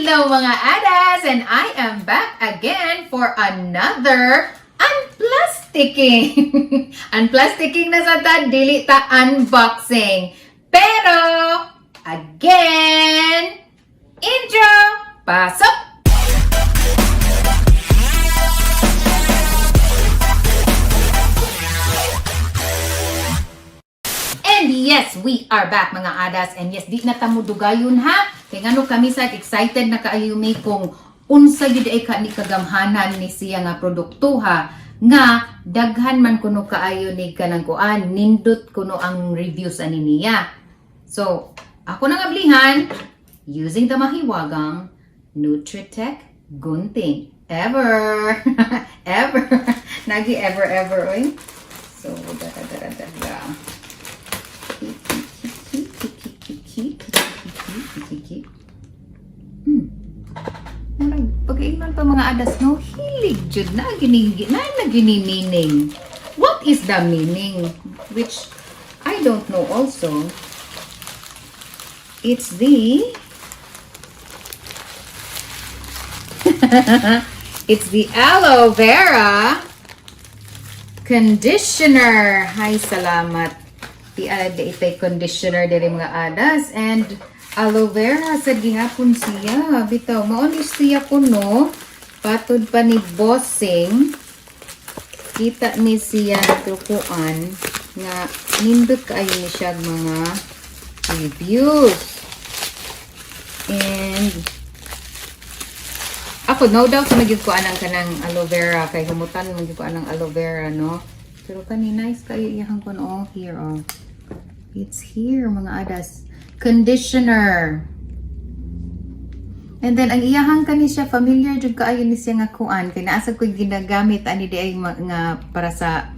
Hello, mga adas! And I am back again for another unplasticking. Unplasticking na sa ta, dili ta unboxing. Pero, again, intro! Pasok! And yes, we are back, mga adas. And yes, di na ta mo dugayon ha. Kay ngano kami sa excited na kaayo mi kung unsa gyud ay ka ni kagamhanan ni siya nga produkto ha, nga daghan man kuno kaayo ni kanang kuan, nindot kuno ang reviews ani niya. So, ako nang ablihan using the mahiwagang Nutritech gunting. Ever! Ever! Nagi ever ever oy. So, da da da da da. Murag pag-iingon pa, mga adas, no, hilig jud na gini na na gini meaning. What is the meaning? Which I don't know also. It's the aloe vera conditioner. Hi, salamat. Di di itay conditioner diri, mga adas, and aloe vera sa gihapon siya. Bitaw, mao ni siya kuno. Patod pa ni Bossing. Kita ni siya natukuan nga nindot kaayo ni siya mga reviews. And ako, no doubt na gyud ko anang kanang aloe vera kay humutan man gyud ko anang aloe vera, no. Pero kani nice kayo iyahang kuno, oh, here, oh. It's here, mga adas. Conditioner. And then ang iyahang kani siya, familiar jud kaayo ni siya nga kuan kay naa sa ko'y ginagamit ani di ay nga para sa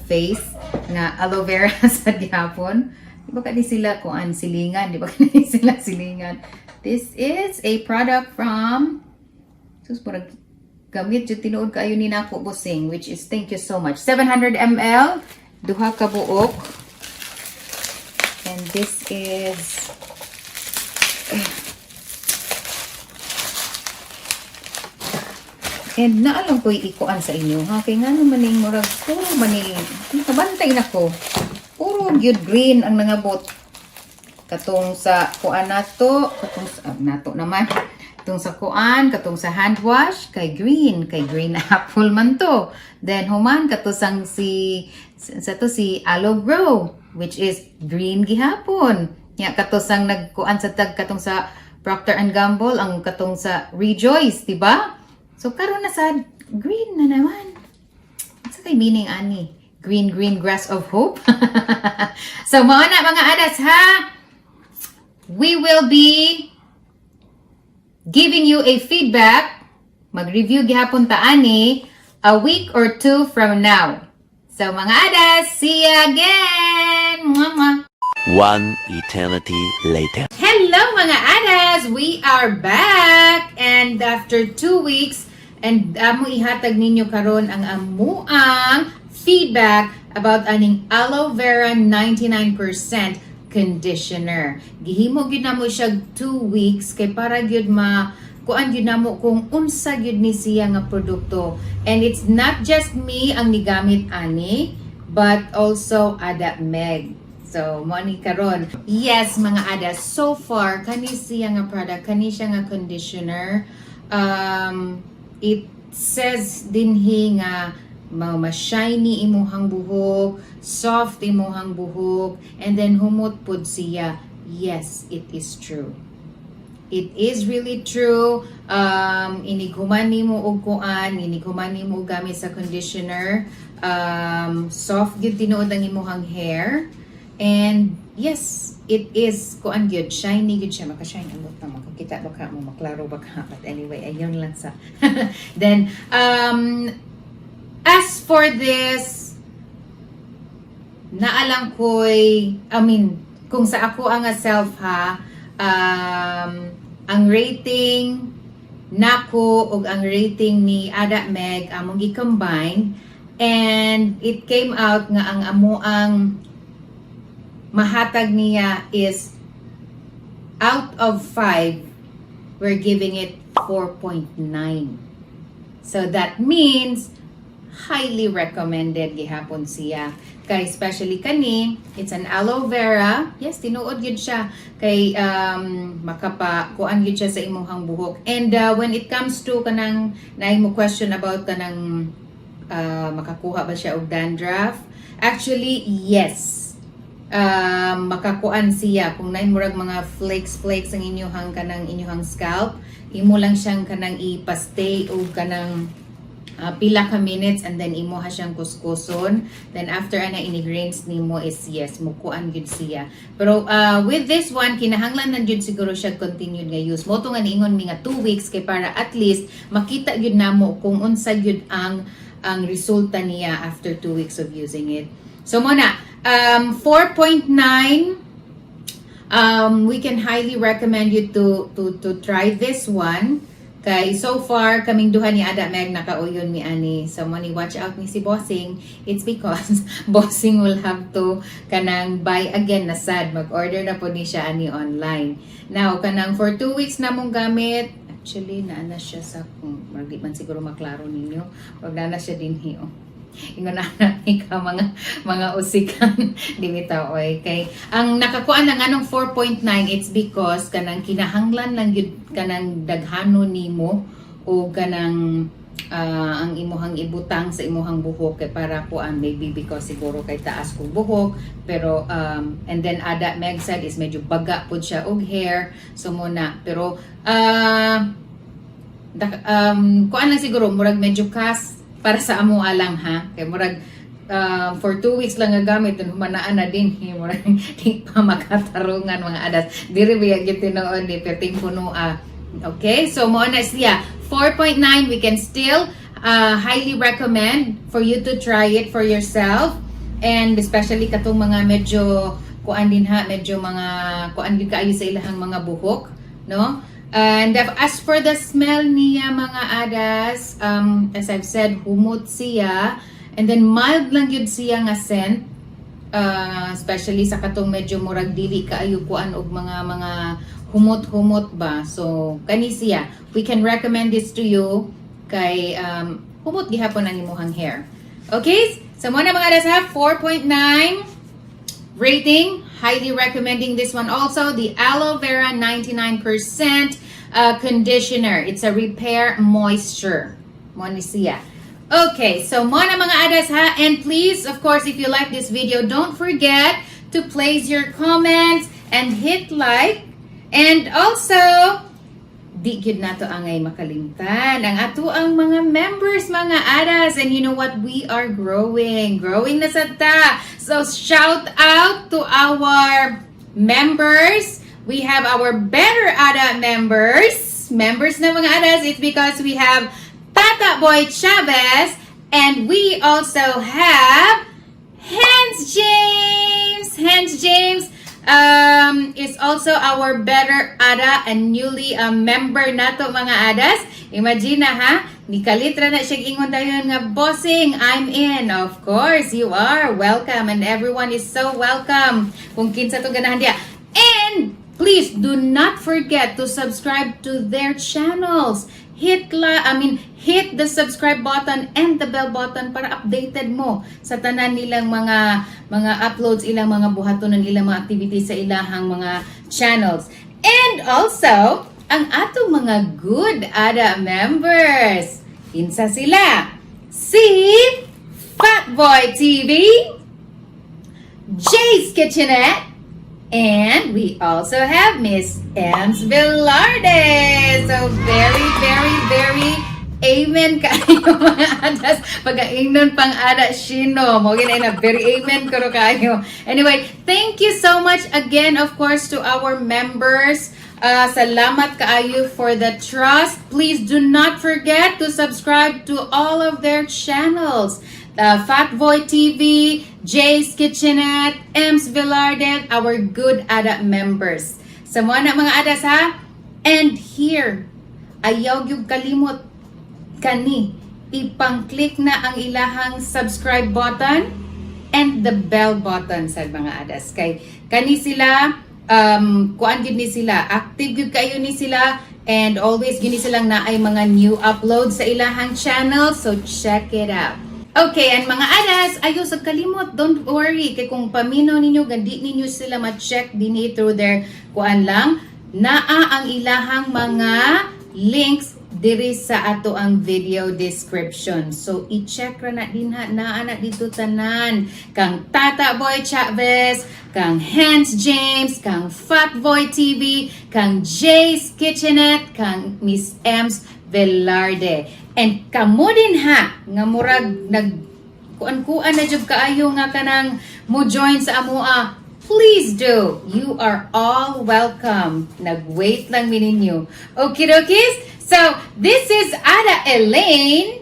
face nga aloe vera sa gihapon. Di ba kani sila kuan silingan, di ba kani sila silingan? This is a product from. Sus, murag gamit jud tinuod kaayo ni nako, Bossing, which is thank you so much. 700 ml, duha ka buok. And this is. And naalang ko'y ikuan sa inyo, ha? Kay nga naman ning murag, puro man ni, nakabantay na ko. Puro gyud green ang nangabot. Katong sa kuan nato, katong sa, ah, nato naman. Katong sa kuan, katong sa hand wash, kay green apple man to. Then human kato sang si sa to si Aloe Grow, which is green gihapon. Nya kato sang nagkuan sa tag katong sa Procter and Gamble, ang katong sa Rejoice, di ba? So karon na sa green na naman. Unsa kay meaning ani? Green, green grass of hope. So mao na, mga adas, ha. We will be giving you a feedback. Mag-review gihapon ta ani a week or two from now. So mga adas, see you again. Mwah, mwah. One eternity later. Hello, mga adas! We are back! And after 2 weeks, and amo ihatag ninyo karon ang amuang feedback about aning aloe vera 99% conditioner. Gihimo gyud namo siya 2 weeks kay para gyud ma kuan gyud namo kung unsa gyud ni siya nga produkto. And it's not just me ang nigamit ani, but also Ada Meg. So, mo ni karon. Yes, mga ada, so far kani siya nga product, kani siya nga conditioner. It says dinhi nga ma shiny imuhang buhok, soft imuhang buhok, and then humot pud siya. Yes, it is true. It is really true. Inig human nimo og kuan, inig human nimo og gamit sa conditioner. Soft gyud tinuod ang imuhang hair. And yes, it is kuan gyud, shiny gyud siya, maka-shine ang na makakita ba ka mo, maklaro ba ka? But anyway, ayun lang sa. Then as for this, naalang ko'y, I mean, kung sa ako ang self ha, ang rating nako ug ang rating ni Ada Meg among gi-combine and it came out nga ang amuang mahatag niya is out of 5. We're giving it 4.9. So that means highly recommended gihapon siya. Kay especially kani, it's an aloe vera. Yes, tinuod gyud siya kay makapa kuan gyud siya sa imong buhok. And when it comes to kanang naay mo question about kanang makakuha ba siya og dandruff? Actually, yes. Makakuan siya kung naay murag mga flakes flakes ang inyuhang kanang inyuhang scalp, imo lang siyang kanang ipastay og kanang pila ka minutes and then imo ha siyang kuskuson. Then after ana, ini-rinse nimo is yes, mukuan gyud siya. Pero with this one, kinahanglan na gyud siguro siya continued nga use. Mao to nga niingon mi nga 2 weeks kay para at least makita gyud namo kung unsa gyud ang resulta niya after 2 weeks of using it. So mao na, 4.9. We can highly recommend you to try this one kay so far kaming duha ni Ada Meg nakauyon mi ani. So mo ni watch out ni si Bossing. It's because Bossing will have to kanang buy again na sad, mag-order na po ni siya ani online. Now, kanang for 2 weeks na mong gamit, actually naa na siya sa kung murag di man siguro maklaro ninyo, wag na na siya dinhi, oh. Ingon na ikaw mga usikan, di bitaw oy. Kay ang nakakuan ng anong 4.9, it's because kanang kinahanglan lang gyud kanang daghano nimo o kanang ang imuhang ibutang sa imuhang buhok kay para kuan, maybe because siguro kay taas kong buhok. Pero and then Ada Meg said is medyo baga pud siya og hair, so mao na. Pero kuan lang siguro, murag medyo kas para sa amo alang ha, kay murag for 2 weeks lang nga gamit and humanaan na din eh. Murag di pa makatarungan, mga adas. Diri biya gyud tinuod ni perting puno ah. Okay, so mao na siya, 4.9. We can still highly recommend for you to try it for yourself, and especially katong mga medyo kuan din ha, medyo mga kuan gyud kaayo sa ilahang mga buhok, no? And as for the smell niya, mga adas, as I've said, humot siya. And then mild lang yun siya nga scent. Especially sa katong medyo murag dili kaayo kuan og mga humot-humot ba. So kani siya. We can recommend this to you kay humot gihapon ang imuhang hair. Okay? So mao na, mga adas ha, 4.9 rating. Highly recommending this one also. The aloe vera 99% conditioner. It's a repair moisture. Mao ni siya. Okay, so mao na, mga adas ha. And please, of course, if you like this video, don't forget to place your comments and hit like. And also, di gyud nato angay makalimtan ang ato ang mga members, mga adas. And you know what? We are growing, growing na sad ta. So shout out to our members. We have our Better Ada members, members na, mga adas. It's because we have Tata Boy Chavez and we also have Hans James. Hans James is also our Better Ada and newly member nato, mga adas. Imagine na ha, ni kalitra na siya ingon dayon nga, "Bossing, I'm in." Of course, you are welcome and everyone is so welcome. Kung kinsa to ganahan diya. And please do not forget to subscribe to their channels. Hit la, I mean, hit the subscribe button and the bell button para updated mo sa tanan nilang mga uploads, ilang mga buhatonon, ilang mga activities sa ilahang mga channels. And also, ang atong mga Good Ada members. Kinsa sila? Si Fatboy TV, Jay's Kitchenette, and we also have Miss Ems Velarde. So very, very, very amen kayo, mga adas. Pag-ingnon pang ada shino. Mao na very amen karo kayo. Anyway, thank you so much again, of course, to our members. Salamat kaayo for the trust. Please do not forget to subscribe to all of their channels. Fatboy TV, Jay's Kitchenette, Ems Velarde, our Good Ada members. Sa mao na, mga adas ha. And here, ayaw gyud kalimot kani ipang-click na ang ilahang subscribe button and the bell button sa mga adas, kay kani sila kuan gyud ni sila, active gyud kayo ni sila. And always gyud ni silang naay mga new uploads sa ilahang channel. So check it out. Okay, and mga adas, ayaw sa kalimot, don't worry. Kay kung paminaw ninyo, gandi ninyo sila ma-check dinhi through their kuan lang. Naa ang ilahang mga links diri sa ato ang video description. So, i-check ra na dinha, naa na dito tanan. Kang Tata Boy Chavez, kang Hans James, kang Fat Boy TV, kang Jay's Kitchenette, kang Miss Ems Velarde. And kamo din ha, nga murag nag kuan-kuan na jud kaayo nga kanang mo join sa amoa. Please do. You are all welcome. Nag-wait lang mi ninyo. Okay dokis? So, this is Ada Elaine.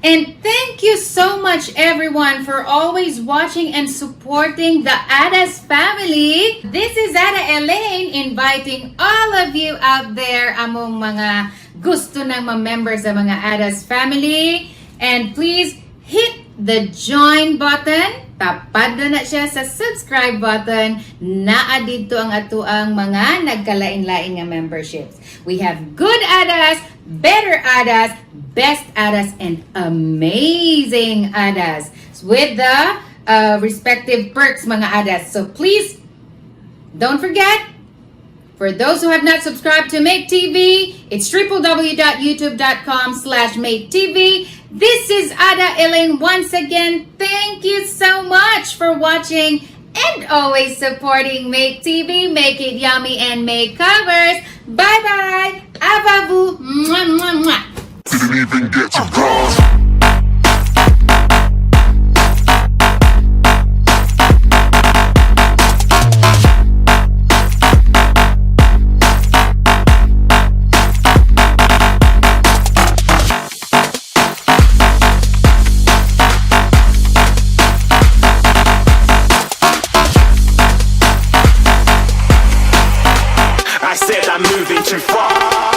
And thank you so much, everyone, for always watching and supporting the Ada's family. This is Ada Elaine inviting all of you out there, among mga gusto ng ma-member sa mga Ada's family. And please hit the join button. Tapad na na siya sa subscribe button. Naa dito ang atuang mga nagkalain-lain nga memberships. We have good Adas, better Adas, best Adas, and amazing Adas with the respective perks, mga Adas. So please don't forget, for those who have not subscribed to Make TV, it's www.youtube.com/MakeTV. This is Ada Elaine once again. Thank you so much for watching and always supporting Make TV. Make it yummy and make covers. Bye-bye. Ababu. Mwah, mwah, mwah. Didn't even get to cross. I said I'm moving too far.